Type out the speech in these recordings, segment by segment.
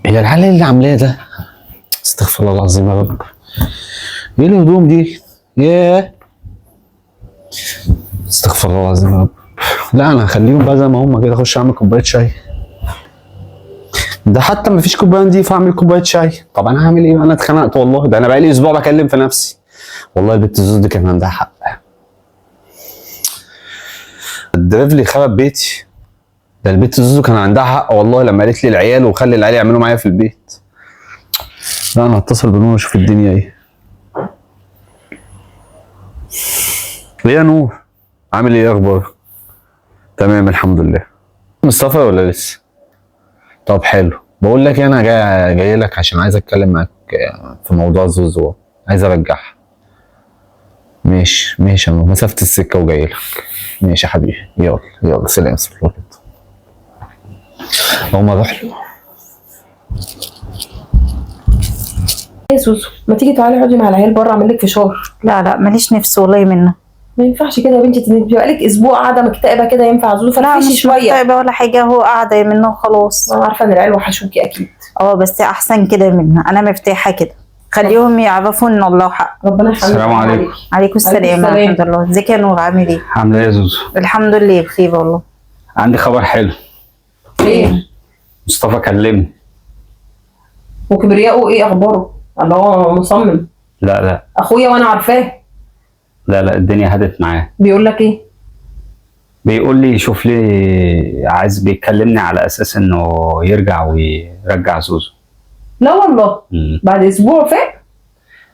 هي الحالة اللي عاملاه ده، استغفر الله العظيم يا رب. ايه الهدوم دي؟ ياه، استغفر الله العظيم يا رب. لا انا هخليهم بقى زي ما هم كده، اخش اعمل كوباية شاي. ده حتى ما فيش كوباية نضيفه، اعمل كوباية شاي. طب انا هعمل ايه؟ انا اتخنقت والله، ده انا بقالي اسبوع بكلم في نفسي. والله البت زوز دي كان عندها حق. الدريفلي خرب بيتي. ده البت زوزو كان عندها حق والله لما قالت لي العيال وخلي العيال يعملوا معايا في البيت. لا انا هتصل بنور اشوف الدنيا ايه. ايه يا نور؟ عامل ايه؟ اخبارك؟ تمام الحمد لله. مصطفى ولا لسه؟ طب حلو. بقول لك انا جاي لك عشان عايز اتكلم معاك في موضوع زوزو، عايز ارجعها. ماشي ماشي يا نور، مسافة السكة وجاي لك. ماشي يا حبيبي، يلا يلا سلام. سلام. اقوم اروح له. يا سوسو ما تيجي تعالي اقعدي مع العيال بره، اعمل لك فشار. لا لا ماليش نفس والله منه. ما ينفعش كده يا بنتي، انت بقالك اسبوع قاعدة مكتئبه كده، ينفع زوزو؟ لا فرفشي مش شوية. مكتئبه ولا حاجة، هو قاعدة منه وخلاص. انا عارفه ان العيال وحشوكي اكيد. اه بس احسن كده منها، انا مرتاحة كده، خليهم يعرفوا ان الله حق. ربنا يحميك. السلام عليكم. عليكم السلام السلام. ورحمة الله. ازيك يا نور، عامل ايه؟ عامله ايه يا زوزو؟ الحمد لله بخير والله. عندي خبر حلو. ايه؟ مصطفى كلمني. وكبرياءه ايه اخباره؟ الله هو مصمم. لا لا اخويا وانا عارفاه. لا لا الدنيا هدت معاه. بيقول لك ايه؟ بيقول لي شوف لي، عايز بيكلمني على اساس انه يرجع ويرجع زوزو. لا والله. بعد اسبوع فاق.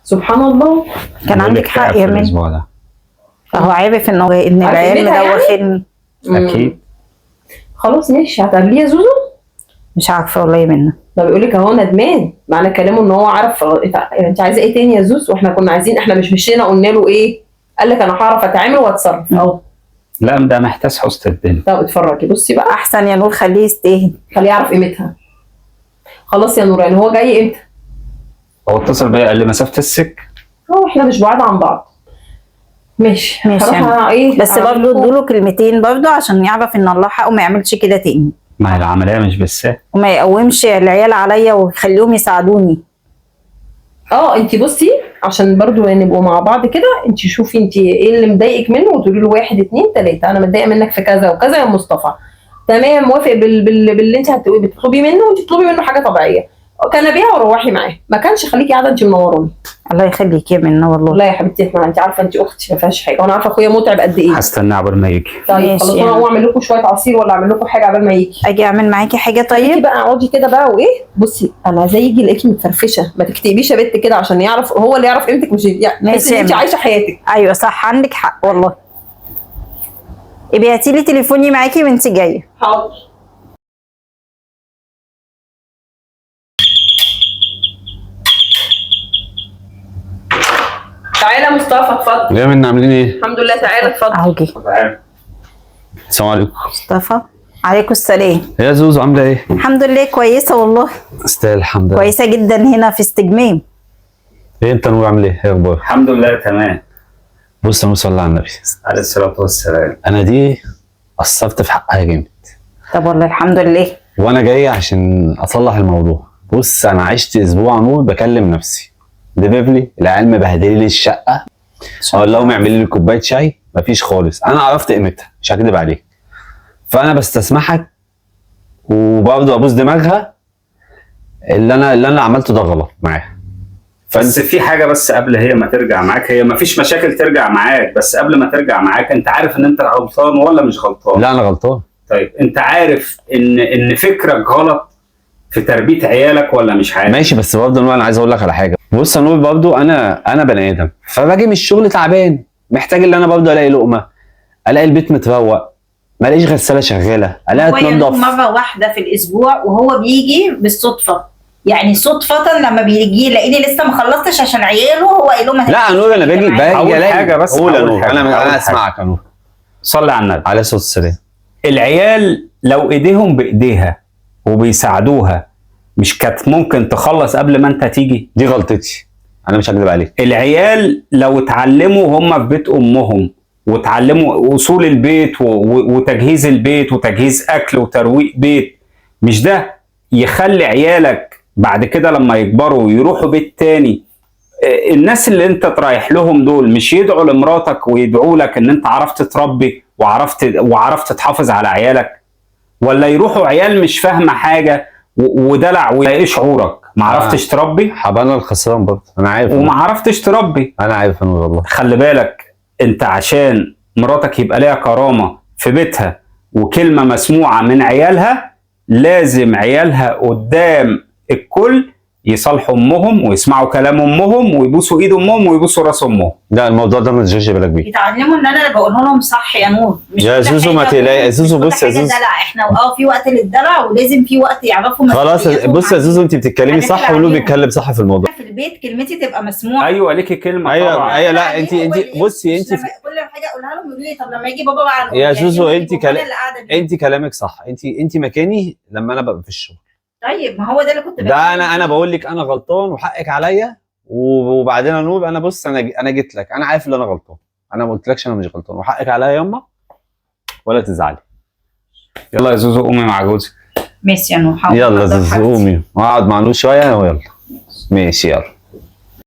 سبحان الله. كان بيقول عندك لي حق اكتئب يا في منى. الاسبوع ده. هو عارف انه ان عارف العيال قيمتها يعني؟ مدوخيني. اكيد. خلاص ماشي، هتقابليه يا زوزو؟ مش عارفه والله يا منى. ده بيقول لك اهو ندمان، معنى كلامه ان هو عرف. انت عايزه ايه تاني يا زوز؟ واحنا كنا عايزين، احنا مش مشينا قلنا له ايه؟ قال لك انا هعرف اتعامل واتصرف اهو. لا ده محتاج حسن الدنيا. طب اتفرجي بصي بقى، احسن يا نور، خليه يستاهل. خليه يعرف قيمتها. خلاص يا نور، يعني هو جاي امتى؟ هو اتصل بيا قال لي مسافة السكة. اه احنا مش بعاد عن بعض. ماشي ماشي هروح يا أنا ايه بس أعمل برضه لكم- ادوله كلمتين برضه عشان يعرف ان الله حقه، ما يعملش كده تاني. ما هي العملية مش بالسهل. وما يقومش العيال عليا ويخليهم يساعدوني. اه انت بصي، عشان برضو نبقوا مع بعض كده، انت شوفي انت ايه اللي مضايقك منه وتقولي له 1 2 3 انا متضايقة منك في كذا وكذا يا مصطفى. تمام، موافق باللي انت بتطلبي منه، وانت تطلبي منه حاجة طبيعية. كان بيها وروحي معاه، ما كانش خليكي قاعدة انت منوراني. الله يخليك يا منى والله. لا يا حبيبتي، احنا انت عارفه انت اختي ما فيهاش حاجة، وانا عارفه اخويا متعب قد ايه. هستناه عبال ما يجي. طيب ماشي خلاص، انا يعني. هقوم اعمل لكم شوية عصير ولا اعمل لكم حاجة عبال ما يجي. اجي اعمل معاكي حاجة؟ طيب طيب بقى اقعدي كده بقى. وايه بصي، انا عايزاه يجي يلاقيكي متفرفشه، ما تكتئبيش يا بنت كده، عشان يعرف هو اللي يعرف قيمتك، مش يعني ماشي تحسي ان يا انت منى. عايشه حياتك. ايوه صح، عندك حق والله. ابعتي لي تليفوني معاكي وانت جاية. حاضر. تعالى يا مصطفى اتفضل. يا منى عاملين ايه؟ الحمد لله، تعالى اتفضل. اهو جه السلام عليكم. مصطفى. عليكم السلام. يا زوزو عامله ايه؟ الحمد لله كويسة والله. استاهل الحمد لله. كويسة جدا هنا في استجمام. ايه انت نور عامل ايه؟ ايه اخبارك؟ الحمد لله تمام. بص يا نور، صلى على النبي. عليه الصلاة والسلام. انا دي قصرت في حقها جامد. طب والله الحمد لله. وانا جاي عشان اصلح الموضوع. بص انا عشت اسبوع نور بكلم نفسي، دبيبلي العيال مبهدلين لي الشقة، اقول لهم اعملي لي كوباية شاي، مفيش خالص. انا عرفت قيمتها، مش هكدب عليك. فانا بستسمحك وبرضه ابوس دماغها، اللي انا عملته ده غلط معاها. بس في حاجة، بس قبل هي ما ترجع معاك، هي ما فيش مشاكل ترجع معاك، بس قبل ما ترجع معاك انت عارف ان انت غلطان ولا مش غلطان؟ لا انا غلطان. طيب انت عارف ان فكرك غلط في تربيه عيالك ولا مش عارف؟ ماشي، بس برضه نور انا عايز اقول لك على حاجة. بص يا نور، برضه انا بني ادم، فباجي من الشغل تعبان، محتاج ان انا برضه الاقي لقمة، الاقي البيت متروق، ما الاقيش غسالة شغالة، الاقيها هو يا نور تنضف. مرة واحدة في الاسبوع، وهو بيجي بالصدفة، يعني صدفة لما بيجي يلاقيني لسه ما خلصتش عشان عياله، هو قايل لهم لا يا نور انا باجي هقول الاقي حاجة بس، قول يا هقول نور، حاجة، انا هقول انا حاجة. اسمعك يا نور. صلي على النبي. عليه الصلاة والسلام. العيال لو ايديهم بايديها وبيساعدوها، مش كانت ممكن تخلص قبل ما انت تيجي؟ دي غلطتي، انا مش هكدب عليك. العيال لو اتعلموا هم في بيت امهم، وتعلموا اصول البيت وتجهيز البيت وتجهيز اكل وترويق بيت، مش ده يخلي عيالك بعد كده لما يكبروا ويروحوا بيت تاني، الناس اللي انت ترايح لهم دول مش يدعوا لمراتك ويدعوا لك ان انت عرفت تربي وعرفت تحافظ على عيالك؟ ولا يروحوا عيال مش فاهمه حاجة ودلع، وايه شعورك؟ ما عرفتش تربي هبقى انا الخسران برضه، انا عارف. وما عرفتش تربي. انا عارف انا والله. خلي بالك انت عشان مراتك يبقى ليها كرامة في بيتها وكلمه مسموعة من عيالها، لازم عيالها قدام الكل يصالحوا امهم ويسمعوا كلام امهم ويبوسوا ايد امهم ويبوسوا راس امهم. لا الموضوع ده ما تشغلش بالك بيه. يتعلموا ان انا اللي بقوله لهم صح يا نور، مش يا كل زوزو ما حاجة- تقلقي، يا زوزو مش كل بص يا حاجة زوزو. دلع، احنا في وقت للدلع ولازم في وقت يعرفوا خلاص مسؤولياتهم. بص يا زوزو، انت بتتكلمي حاجات صح اللي ولو عليهم. بيتكلم صح في الموضوع. في البيت كلمتي تبقى مسموعة. ايوه ليكي كلمة ايوه طبعا. ايوه، لا انت هو انت اللي بصي مش انت لما كل حاجة اقولها لهم يقولوا لي طب لما يجي بابا بقى نقول. يا يعني زوزو، يجي انت بابا كلا- أنا اللي قاعدة بيه. انت كلامك صح، انت مكاني لما انا ببقى في الشغل. طيب ما هو ده اللي كنت ده بتكلم انا فيه. بقول لك انا غلطان وحقك عليا، وبعدين يا نور انا بص انا جيت لك، انا عارف ان انا غلطان، انا ما قلتلكش انا مش غلطان وحقك عليا ياما، ولا تزعلي. يلا يا زوزو قومي مع جوزك. ماشي يا نور، حاضر. يلا حاضر زوزو حاجتي. قومي واقعد مع نور شوية ويلا. ماشي يلا.